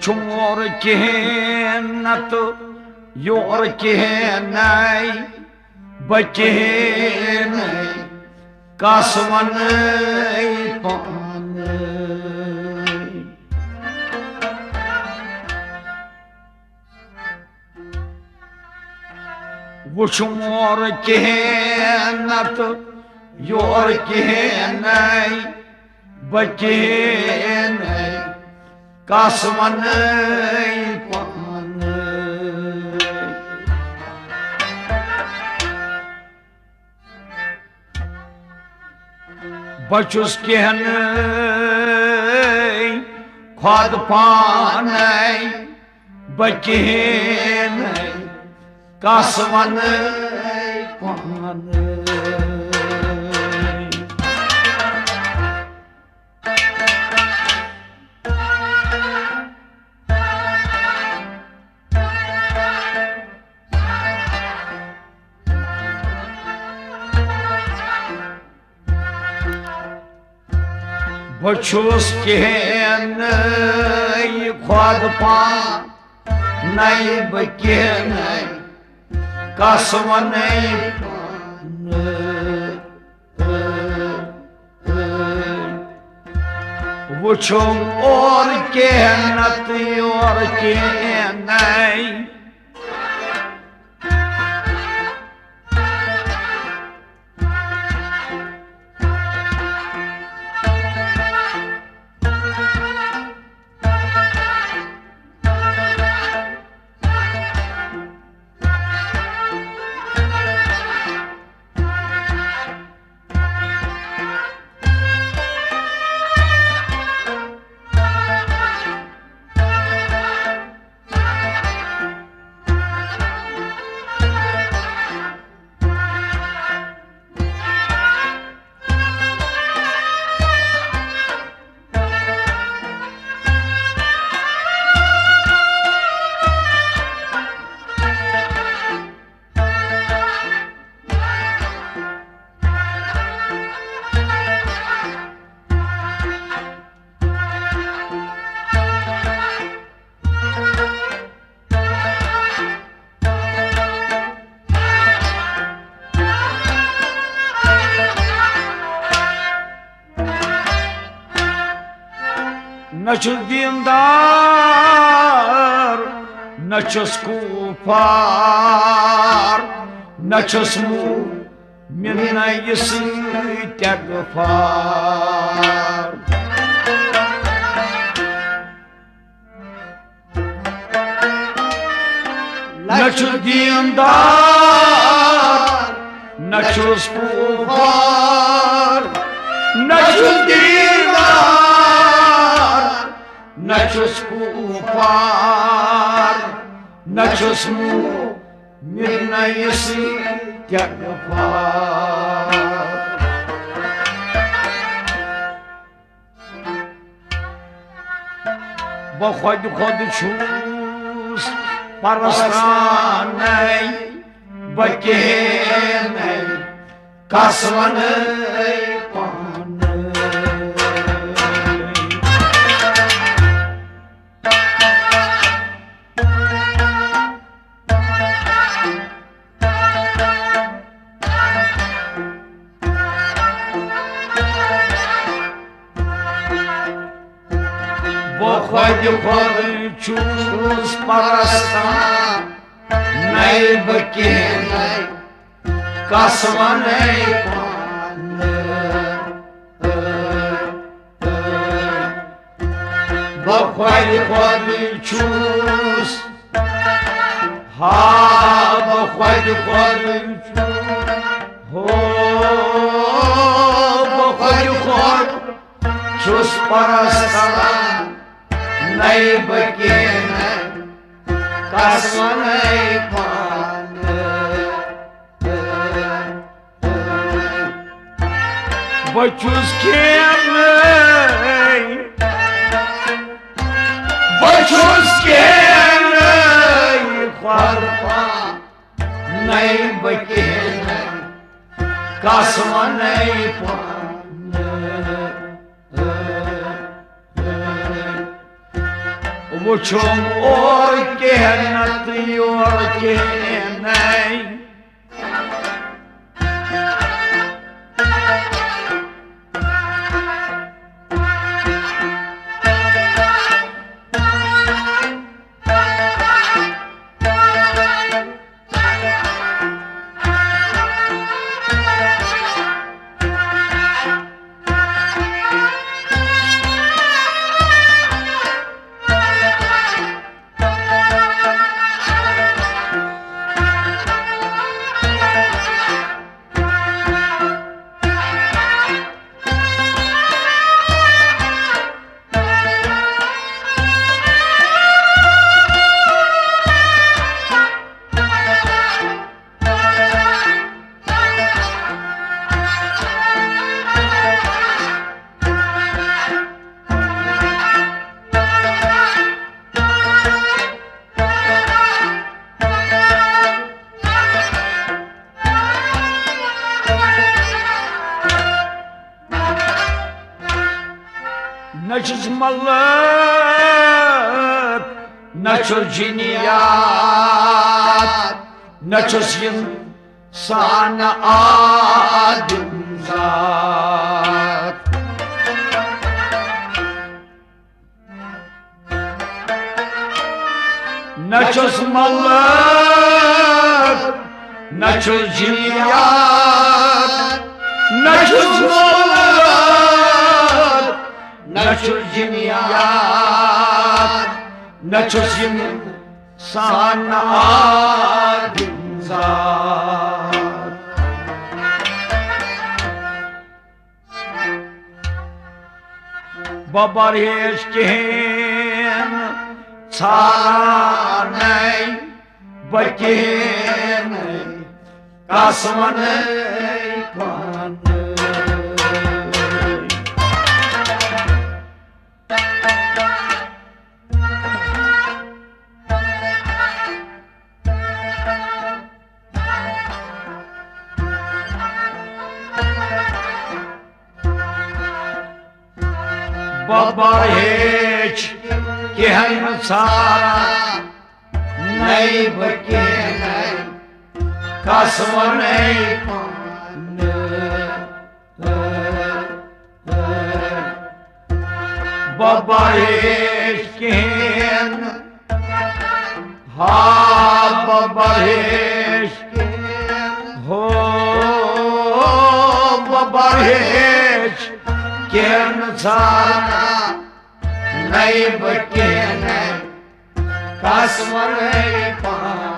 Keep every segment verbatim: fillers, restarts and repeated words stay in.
چھُم اورٕ کِہیٖنۍ نَتہٕ یورٕ کِہیٖنۍ نَے، بہٕ کِہیٖنۍ نَے، کَس وَنَے پانَے۔ وُچھُم اورٕ کِہیٖنۍ نَتہٕ یورٕ کِہیٖنۍ نَے، بہٕ کِہیٖنۍ نَے، کَس وَنَے پانَے۔ بہٕ چھُس کِہیٖنۍ نَے خۄد پانَے، بہٕ کِہیٖنۍ نَے، کَس وَنَے پانَے۔ بہٕ چھُس کِہیٖنۍ نَے خۄد پانَے، بہٕ کِہیٖنۍ نَے، کَس وَنَے پانَے۔ وُچھُم اورٕ کِہیٖنۍ نَتہٕ یورٕ کِہیٖنۍ نَے۔ نہ چھُس دیٖندار، نہ چھُس کُفار، نہ چھُس مومِن، نہ یہِ سۭتۍ تہِ غفار۔ نہ چھُس دیٖندار، نہ چھُس کُفار، نہ چھُس دیٖندار، نہ چھُس کُفار، نہ چھُس مومِن، نہ یہِ سۭتۍ تہِ غفار۔ بہٕ خۄد خۄد چھُس پرستانَے، بہٕ کِہیٖنۍ نَے، کَس وَنَے پانَے۔ بہٕ خۄد خۄد چھُس پرستان، نَے بہٕ کِہیٖنۍ نَے، کَس وَنَے پانَے۔ بہٕ خۄد خۄد چھُس، ہا، بہٕ خۄد خۄد چھُس، ہو، بہٕ خۄد خۄد چھُس پرستان، نَے بہٕ کِہیٖنۍ نَے، کَس وَنَے پانَے۔ بہٕ چھُس کِہیٖنۍ نَے، بہٕ چھُس کِہیٖنۍ نَے، خۄد پانَے بہٕ کِہیٖنۍ نَے، کَس وَنَے پانَے۔ وُچھُم اورٕ کینٛہہ نتہٕ یورٕ کینٛہہ نَے۔ نہ چھُس ملک، نہ چھُس جنیات، نہ چھُس انسان آدم ذات۔ نہ چھُس ملک، نہ چھُس جنیات، نہ چھُس ملک، نہ چھُس جنیات، نہ چھُس انسان آدم ذات۔ بہٕ بَرٕ ہیچ کِہیٖنۍ، ژھانٛڈے بہٕ کِہیٖنۍ، کَس وَنَے پانہٕ۔ بہٕ بَرٕ ہیچ کِہیٖنۍ، ژھانٛڈے بہٕ کِہیٖنۍ، کَس وَنَے پانہٕ۔ بہٕ بَرٕ ہیچ کِہیٖنۍ، ہا، بہٕ بَرٕ ہیچ، ہو، بہٕ بَرٕ ہیچ کِہیٖنۍ، ژھانٛڈے بہٕ کِہیٖنۍ، کَس وَنَے پانہٕ۔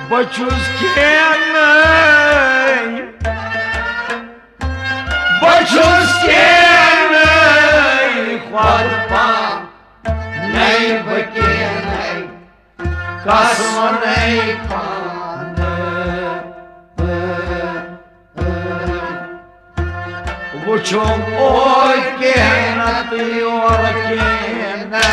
بہٕ چھُس کِہیٖنۍ، بہٕ چھُس کِہیٖنۍ، خۄد پانَے بہٕ کِہیٖنۍ، کَس وَنَے پانہٕ۔ وُچھُم اورٕ کینٛہہ نتہٕ یورٕ کینٛہہ نَے۔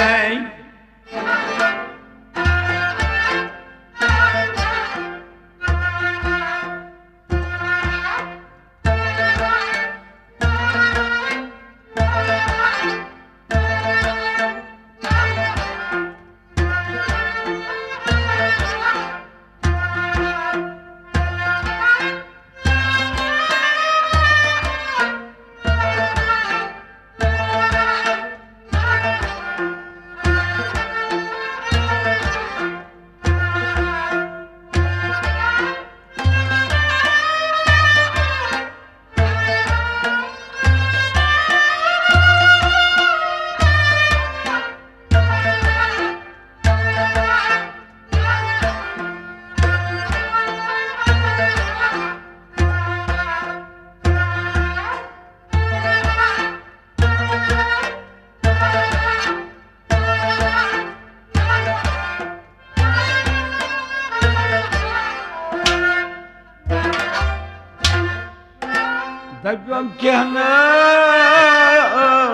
دَپیوم کینٛہہ نہٕ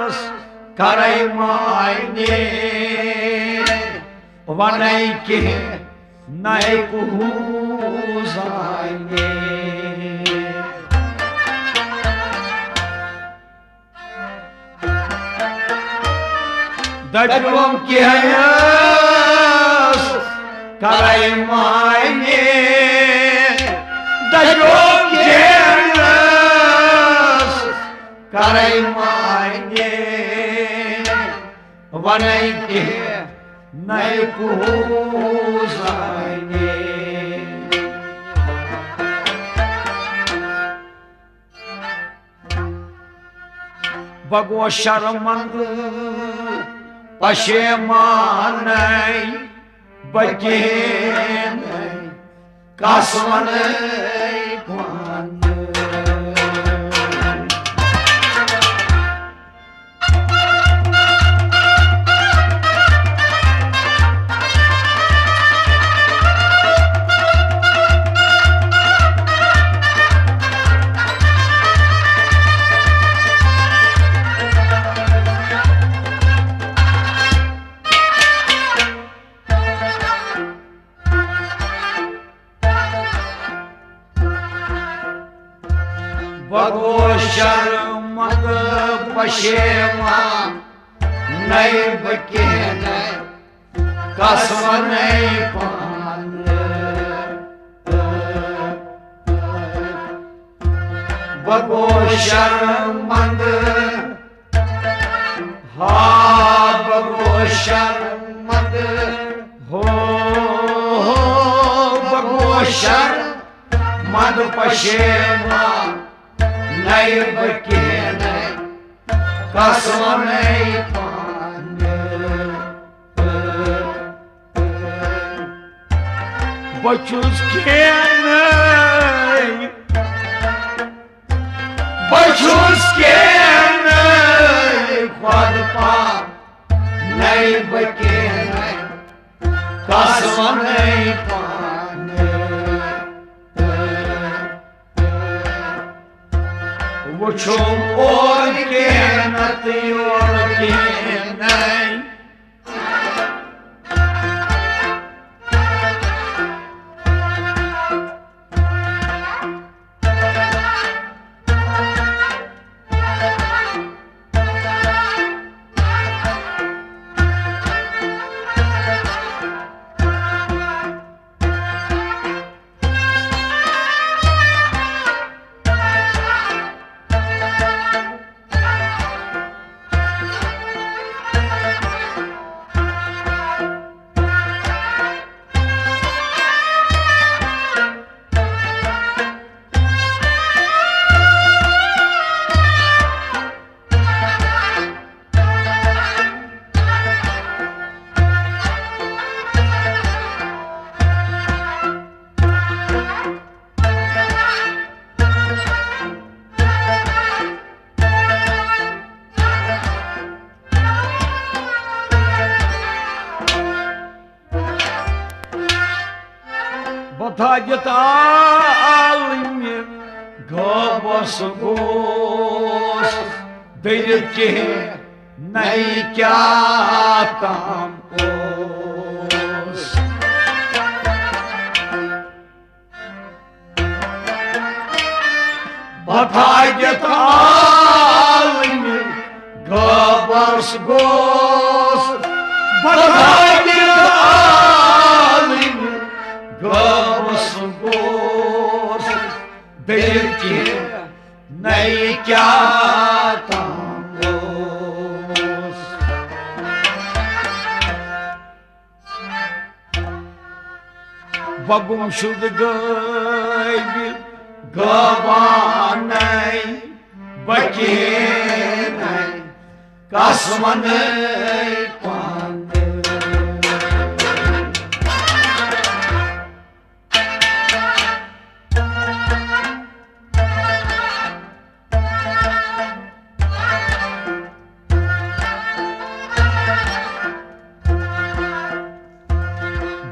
ٲس کَرَے معنی، وَنَے کینٛہہ نَے کُہُو زانہِ۔ دَپیوم کینٛہہ ٲس کَرَے معنی، دَپیوم کینٛہہ ٲس کَرَے معنی، وَنَے کینٛہہ نَے کُہُو زانہِ۔ بہٕ گوس شرمندٕ پشیمانَے، بہٕ کِہیٖنۍ کَس وَنَے پانہٕ۔ بہٕ گوس شرمندٕ پشیمان، نَے بہٕ کِہیٖنۍ کَس وَنَے پانہٕ۔ بہٕ گوس شرمندٕ، ہا، بہٕ گوس شرمندٕ، ہو، ہو، بہٕ گوس شرمندٕ پشیمان، نَے بہٕ کِہیٖنۍ کَس وَنَے پانہٕ۔ بہٕ چھُس کینٛہہ نَے، بہٕ چھُس کینٛہہ نَے خۄد پا، نَے بہٕ کینٛہہ نَے کَس وَنَے پانہٕ۔ وٕچھو اورٕ کینٛہہ نَتہٕ یورٕ کینٛہہ نَے۔ بہٕ تھٲوِتھ عالمہِ غٲبس گوس، دٔرِتھ کِہیٖنۍ نَے کیٛاہ تام اوس۔ بہٕ تھٲوِتھ عالمہِ غٲبس گوس، بہٕ تھٲوِتھ عالمہِ غٲبس گوس، دٔرِتھ کِہیٖنۍ نَے کیٛاہ تام اوس۔ بہٕ گُمشُد غٲبہِ غٲبانَے، بہٕ کِہیٖنۍ نَے کَس وَنَے پانہٕ۔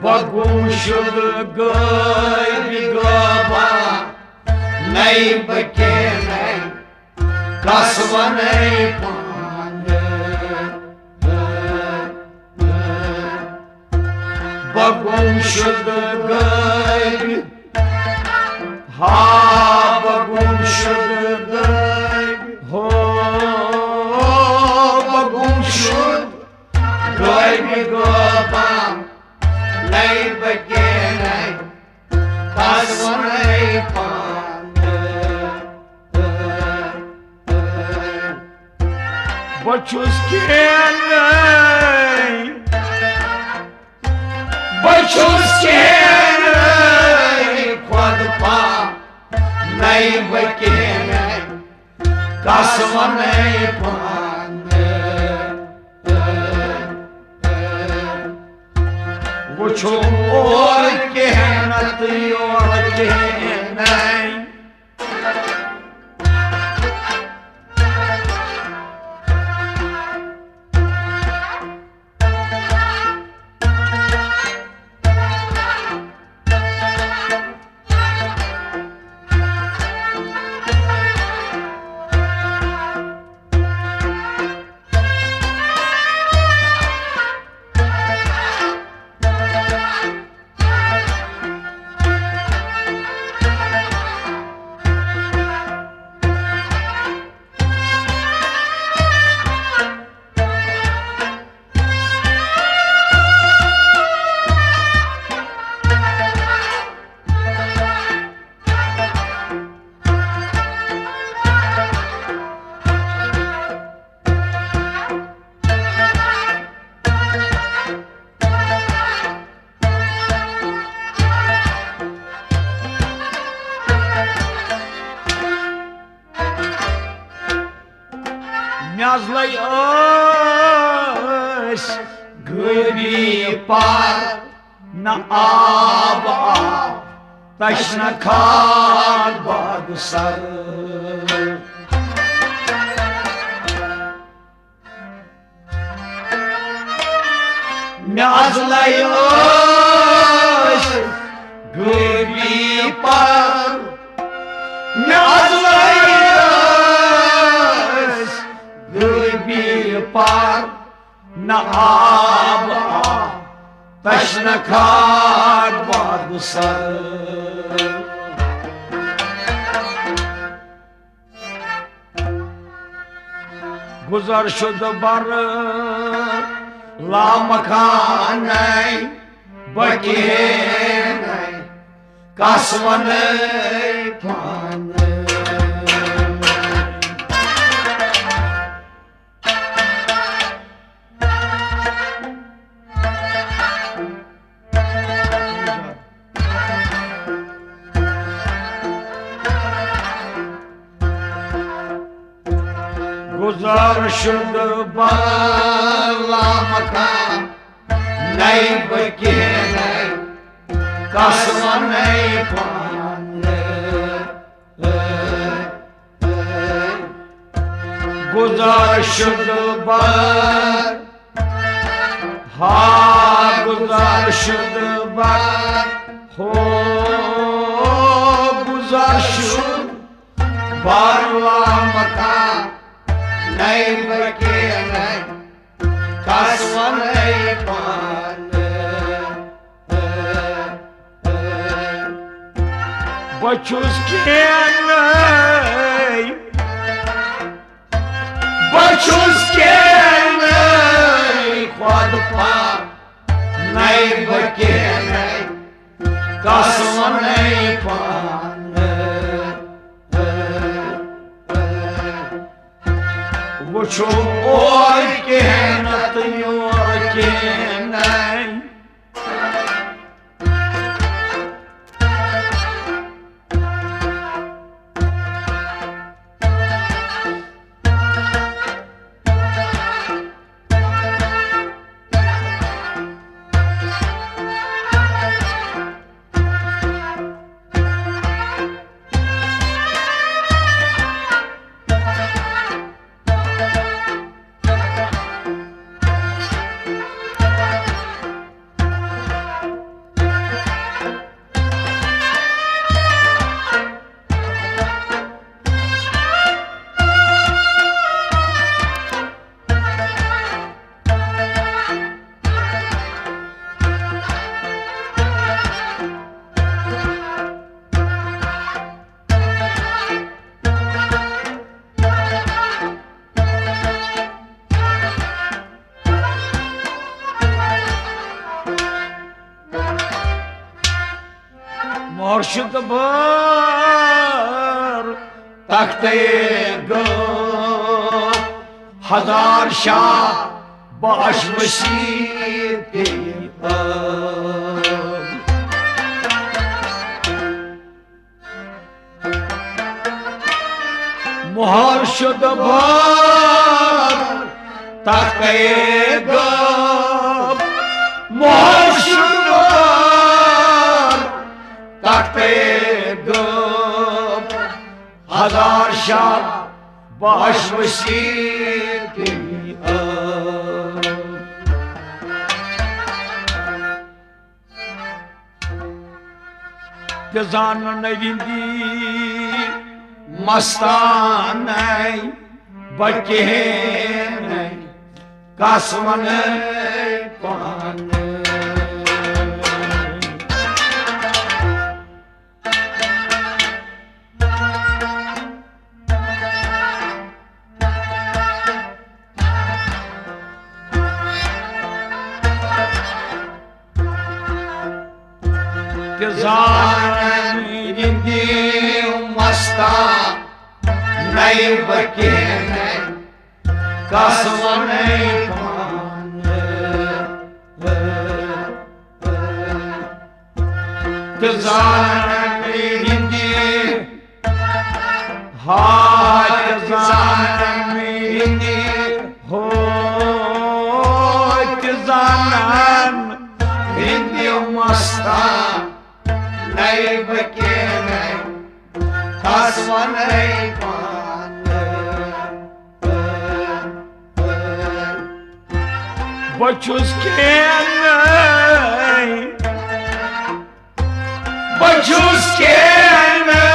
بہٕ گُمشُد غٲبہِ غٲبانَے، بہٕ کِہیٖنۍ نَے کَس وَنَے پانہٕ۔ بہٕ گُمشُد غٲبہِ، ہا، بہٕ گُمشُد غٲبہِ، ہو، بہٕ گُمشُد نَے بہٕ کینٛہہ نَے، کَس وَنَے پانہٕ۔ بہٕ چھُس کینٛہہ نَے، بہٕ چھُس کینٛہہ نَے، خۄد پانَے بہٕ کینٛہہ نَے، کَس وَنَے پانہٕ۔ وٕچھو اورٕ کینٛہہ نَتہٕ یورٕ کینٛہہ نَے۔ مےٚ حظ لَے ٲس غٲبی پار، نہ آب آو، تشنہٕ کھاد باغ سر۔ مےٚ حظ لَے ٲس غٲبی پار، مےٚ حظ لَے ٲس غٲبی پار، نہ آب آو، تشنہٕ کھاد باغ سر۔ گُزر شُدٕ بر لامکانَے بہٕ کینٛہہ نَے، کَس وَنَے پانہٕ۔ گُزر شُدٕ بر لامکانَے بہٕ کینٛہہ نَے، کَس وَنَے پانہٕ۔ گُزر شُدٕ بر، ہا گُزر شُدٕ بر، ہو گُزر شُدٕ بر لامکانَے بہٕ کینٛہہ نَے، کَس وَنَے پانہٕ۔ بہٕ چھُس کینٛہہ نَے، بہٕ چھُس کینٛہہ نَے، خۄد پانَے بہٕ کینٛہہ نَے، کَس وَنَے پانہٕ۔ وٕچھو اورٕ کینٛہہ نَتہٕ یورٕ کینٛہہ نَے۔ عرشُک بار تختَے گوٚو، ہزار شاہ باش وسیع پیٚیہِ ٲو۔ مہر شد بار تختَے گوٚو، مہر شد بار تختَے گوٚو، ہزار شاہ باش وسیع پیٚیہِ ٲو۔ تہِ زانن رندی مستانَے بہٕ کِہیٖنۍ، کس وَنَے پانہٕ۔ تہِ زانن رندی مستانَے بہٕ کِہیٖنۍ، کس وَنَے پانہٕ۔ تہِ زانن رندی، ہا تہِ زانن رندی، ہو تہِ زانن رندی مستانَے بہٕ کِہیٖنۍ، کس وَنَے پانہٕ۔ بہٕ چھُس کِہیٖنۍ، بہٕ چھُس کِہیٖنۍ،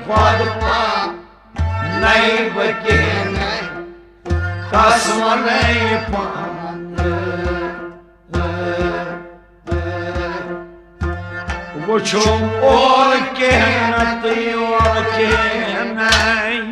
خۄد پانَے بہٕ کِہیٖنۍ، کس وَنَے پانہٕ۔ وٕچھُم اورٕ کِہیٖنۍ تہٕ یورٕ کِہیٖنۍ۔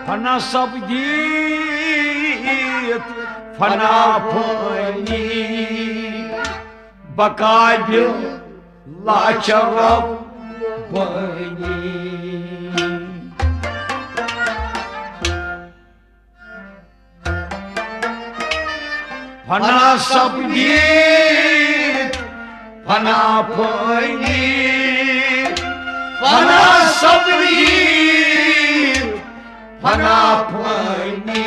فنا سپدیت فنا فانی، بقابل لاچ ربانی۔ فنا سپدیت فنا فانی، فنا سپدیت فنا فانی،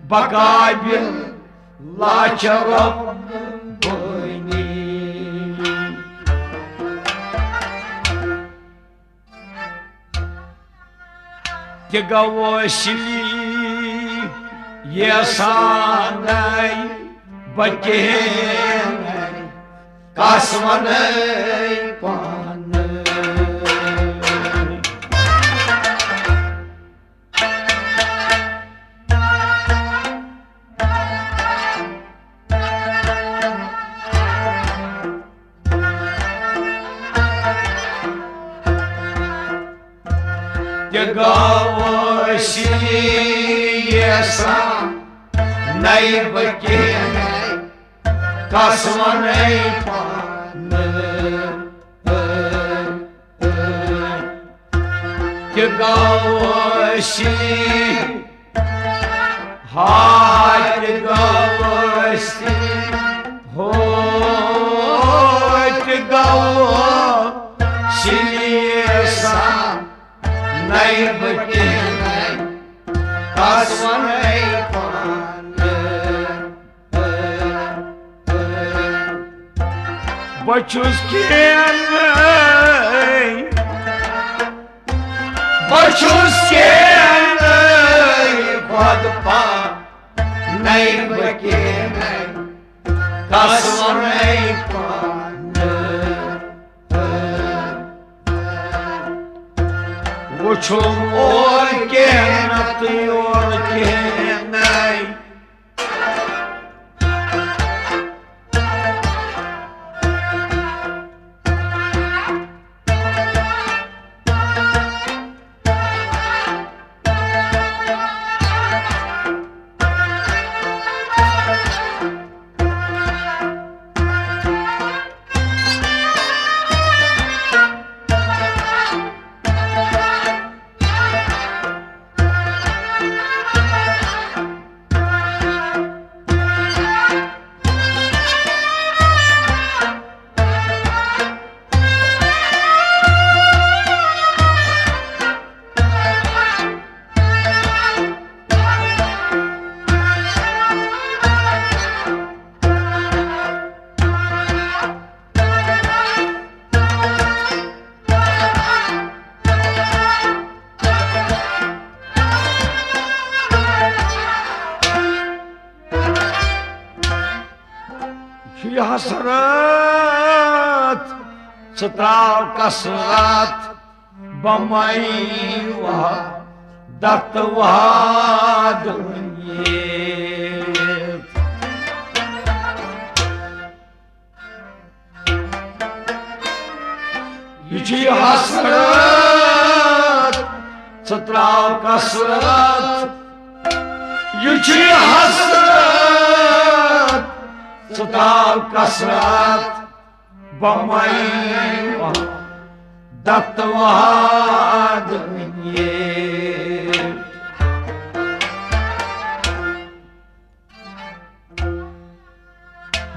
بقابل لاچ ربانی۔ تہِ گوٚو اصلی یژھانَے بہٕ کِہیٖنۍ، کس وَنَے پانہٕ۔ تہِ گوٚو اصلی یژھانَے بہٕ کِہیٖنۍ، کس وَنَے پانہٕ۔ تہِ گوٚو اصلی، ہا تہِ گوٚو اصلی، ہو۔ بہٕ کینٛہہ کس ونے پانہٕ۔ بہٕ چھُس کینٛہہ بہٕ چھُس کینٛہہ خۄد پانے بہٕ کینٛہہ کس ونے پانہٕ۔ وٕچھُم اورٕ کینٛہہ نتہٕ یورٕ کینٛہہ۔ چھُ یہِ حسرت، ژٕ ترٛاو کثرت، بمے وحدت وحد ؤنِتھ۔ یہِ چھُ یہِ حسرت، ژٕ ترٛاو کثرت۔ یہِ چھُ یہِ حسرت، ژٕ ترٛاو کثرت۔ بمے دت واد۔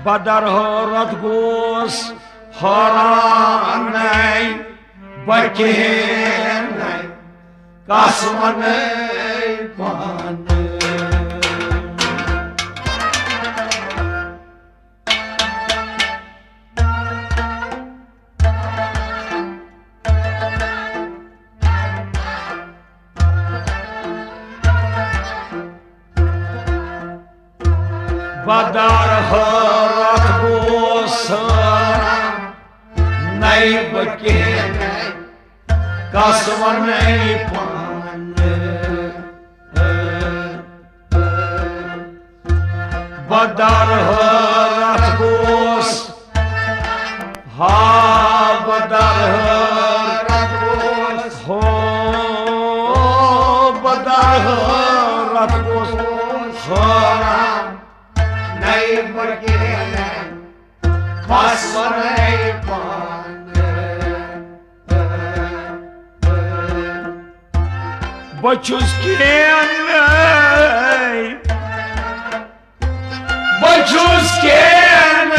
بدر حٲرت گوس حٲرانَے بہٕ کِہیٖنۍ کَس وَنَے پانہٕ۔ بدر حٲرت گوس حٲران، نَے بہٕ کِہیٖنۍ کَس وَنَے پانہٕ۔ بدر حٲرت گوس، ہا بدر حٲرت گوس، ہو بدر حٲرت گوس حٲران، نَے بہٕ کِہیٖنۍ کَس وَنَے پانہٕ۔ بہٕ چھُس کِہیٖنۍ، بہٕ چھُس کِہیٖنۍ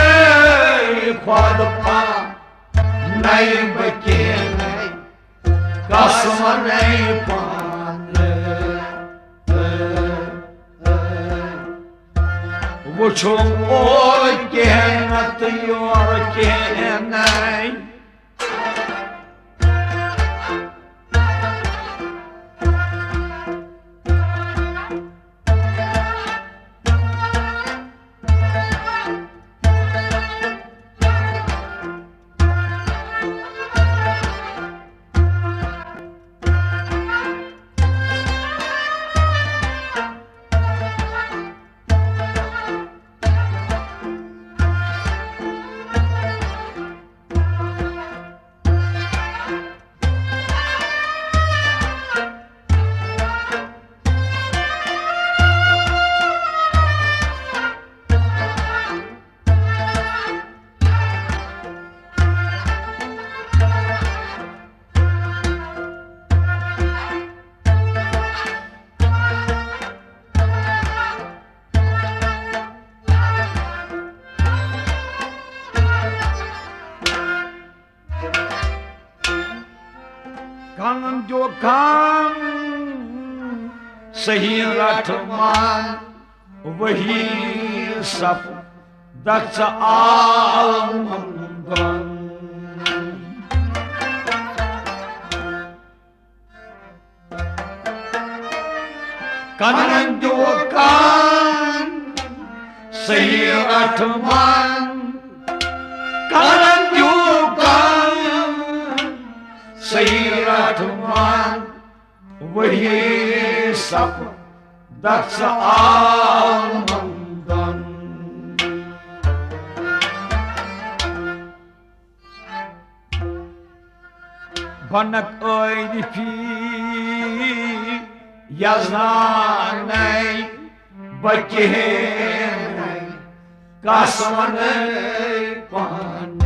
خۄد پانَے بہٕ کِہیٖنۍ کَس وَنَے پانہٕ۔ وٕچھُم اورٕ کِہیٖنۍ نَتہٕ یورٕ کِہیٖنۍ۔ یوکان صحیح رٹھ مان وہی سپ دکھ ژٕ عالمن دۄن۔ کنن دیو کان صحیح رٹھ مان، کنن دیو کان صحیح رٹھ مان، وہی سپ دکھ ژٕ عالمن دۄن۔ بنک عٲرفی یزنانے بہٕ کِہیٖنۍ کس ونے پانہٕ۔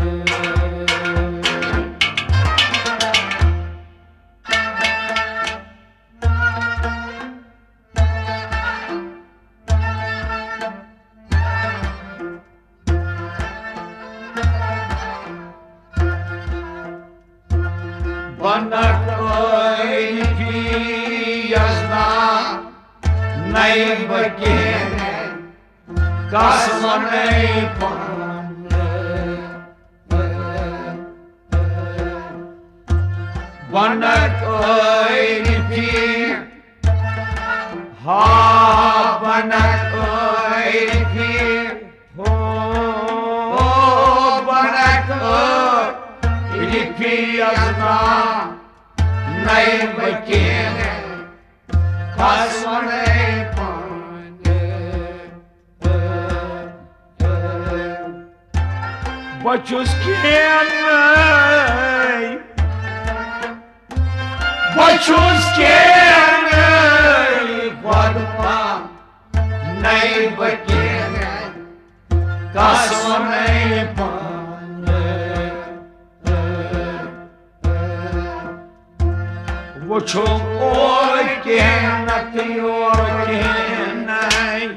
بنک عٲرفی یزنانے بہٕ کِہیٖنۍ کس ونے پانہٕ۔ بنک عٲرفی، ہا بنک عٲرفی، ہو بنک عٲرفی یزنانے بہٕ کِہیٖنۍ کس ونے پانہٕ۔ بہٕ چھُس کِہیٖنۍ، بہٕ چھُس کِہیٖنۍ خۄد پانہٕ بہٕ کِہیٖنۍ کس ونے پانہٕ۔ وٕچھو اورٕ کِہیٖنۍ نتہٕ یورٕ کِہیٖنۍ۔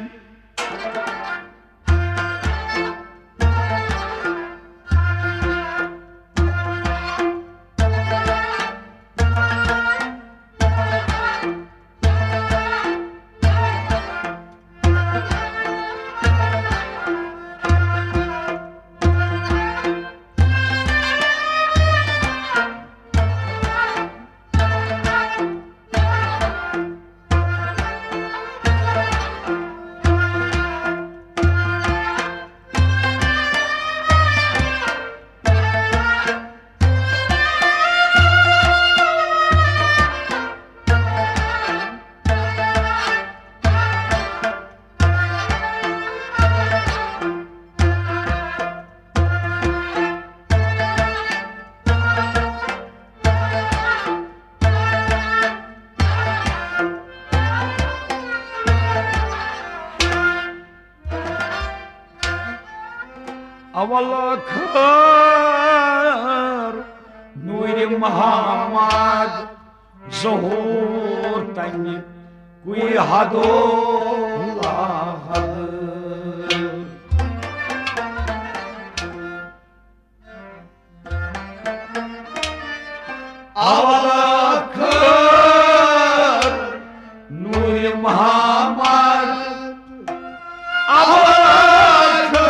اول ٲخر نوٗرِ محمد ظہوٗر تَمہِ کُے حدو لاحد۔ اول ٲخر نوٗرِ محمد، اول ٲخر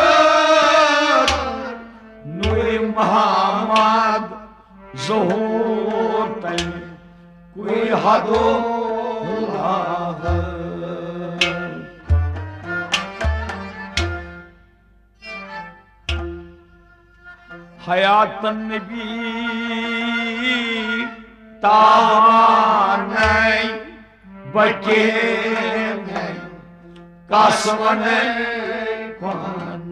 نوٗرِ محمد، ظہوٗر تَمہِ کُے حدو لاحد۔ حیات النبی تابانے بہٕ کِہیٖنۍ کس ونے پانہٕ۔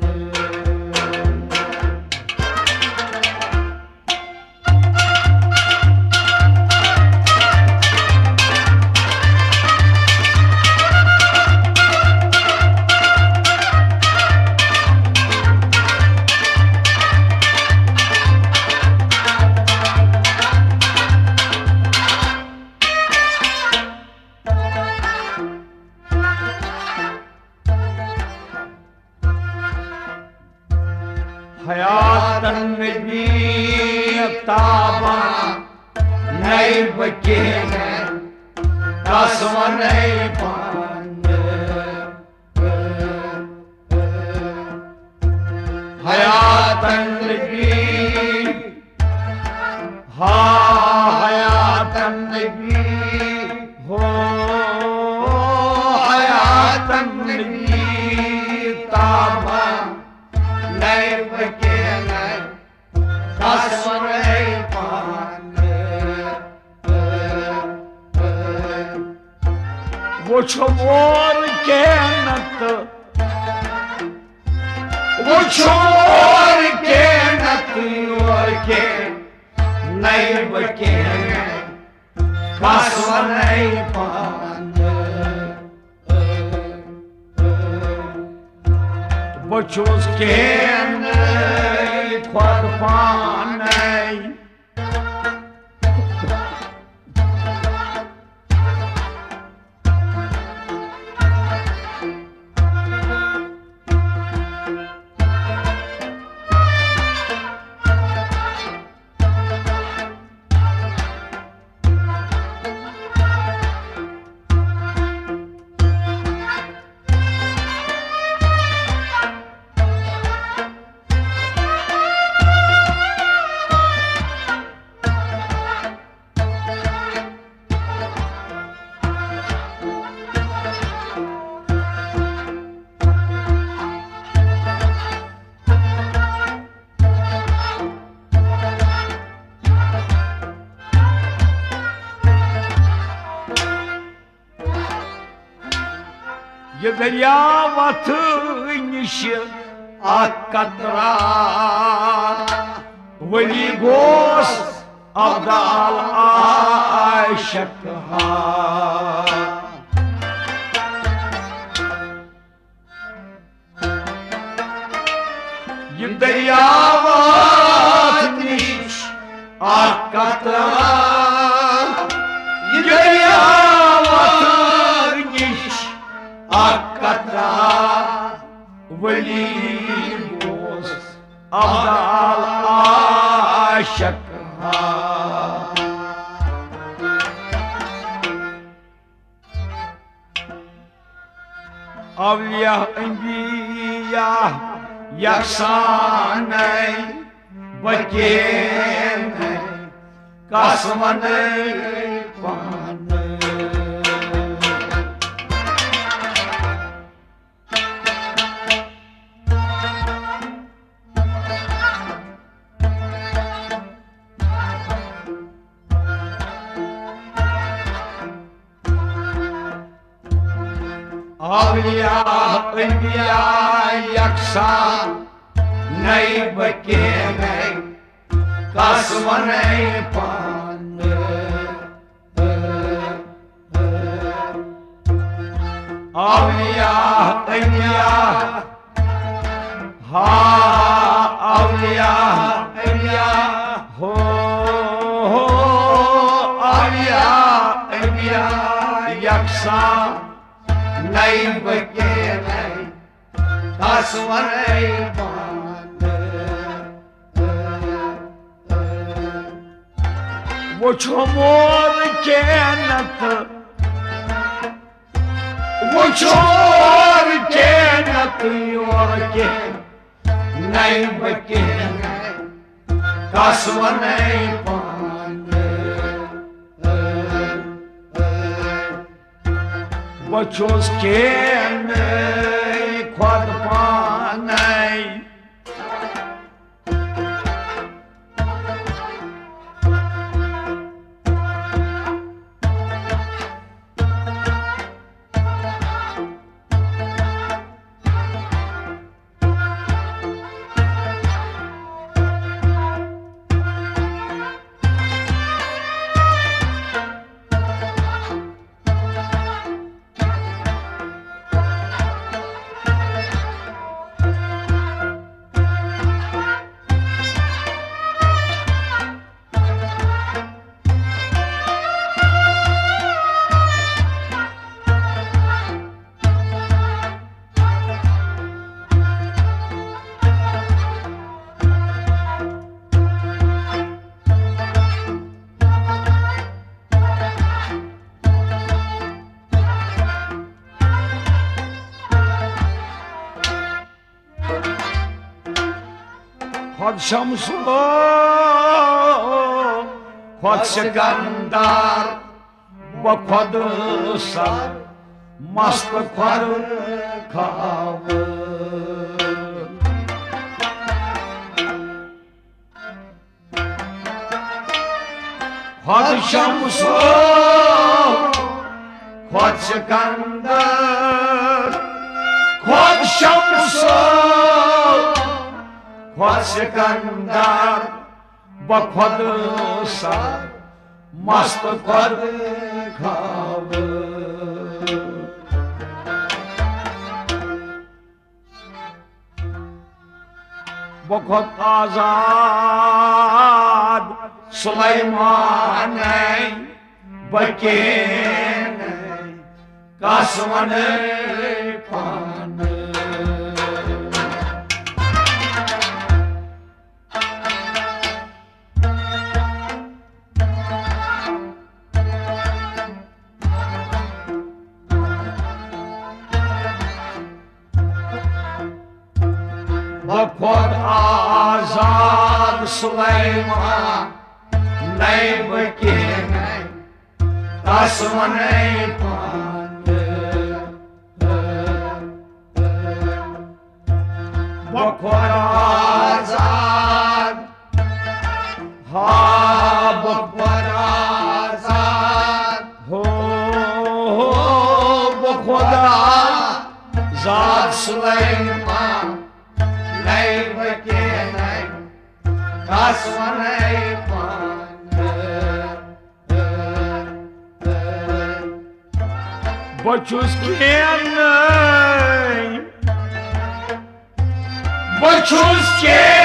حیات النبی تابانے نَے بہٕ کینٛہہ، کَس وَنَے پانہٕ۔ حیاتن نبی، ہا حیاتن نبی، ہو حیاتن نبی، تابا نَے بہٕ کینٛہہ، کَس وَنَے پانہٕ۔ وٕچھ اور کینٛہہ نَتہٕ، وٕچھ اور کینٛہہ نَتہٕ یور کینٛہہ، نَے بہٕ کینٛہہ، کَس وَنَے پانہٕ۔ بہٕ چھُس کینٛہہ نَے خۄد پانَے۔ یہِ دٔریاو وَتھٕ نِش اَکھ قطرا، ؤلی گوس ابدال عاشق ہا۔ یہِ دٔریاو وَتھٕ نِش اَکھ قطرا، یہِ دٔریاو وَتھٕ نِش اَکھ قطرا، ؤلی گوس ابدال عاشق ہا۔ اولیاء انبیاء یکسانَے، بہٕ کینٛہہ نَے، کَس وَنَے پانہٕ۔ اولیاء انبیاء یکساں نَے، بہٕ کینٛہہ نَے، کَس وَنَے پانہٕ۔ اولیاء انبیاء، ہا اولیاء انبیاء، ہو ہو اولیاء انبیاء یکساں نَے، بہٕ کینٛہہ نَے، کَس وَنَے پانہٕ۔ وٕچھ اور کینٛہہ نَتہٕ، وٕچھ اور کینٛہہ نَتہٕ یور کینٛہہ، نَے بہٕ کینٛہہ نَے، کَس وَنَے پانہٕ۔ بہٕ چھُس کینٛہہ نَے خۄد پانَے۔ خۄد شمس، خۄد سکندر، بہٕ خۄد سر، مست خۄر کھاوٕ۔ خۄد شمس، خۄد سکندر، خۄد شمس، خۄد سکندر، بہٕ خۄد سر، مست خۄر کھاوٕ۔ بہٕ خۄد آزاد سلیمانے، بہٕ کینَے کس وَنَے پانہٕ۔ بہٕ خۄد آزاد سلیمانے، بہٕ کینَے کس وَنَے پانہٕ۔ بہٕ خۄد آزاد، ہا، بہٕ خۄد آزاد، ہو، ہو، بہٕ خۄد آزاد سلیمانے، بہٕ کینَے کس وَنَے پانہٕ۔ بہٕ چھُس کینَے، بہٕ چھُس کینَے۔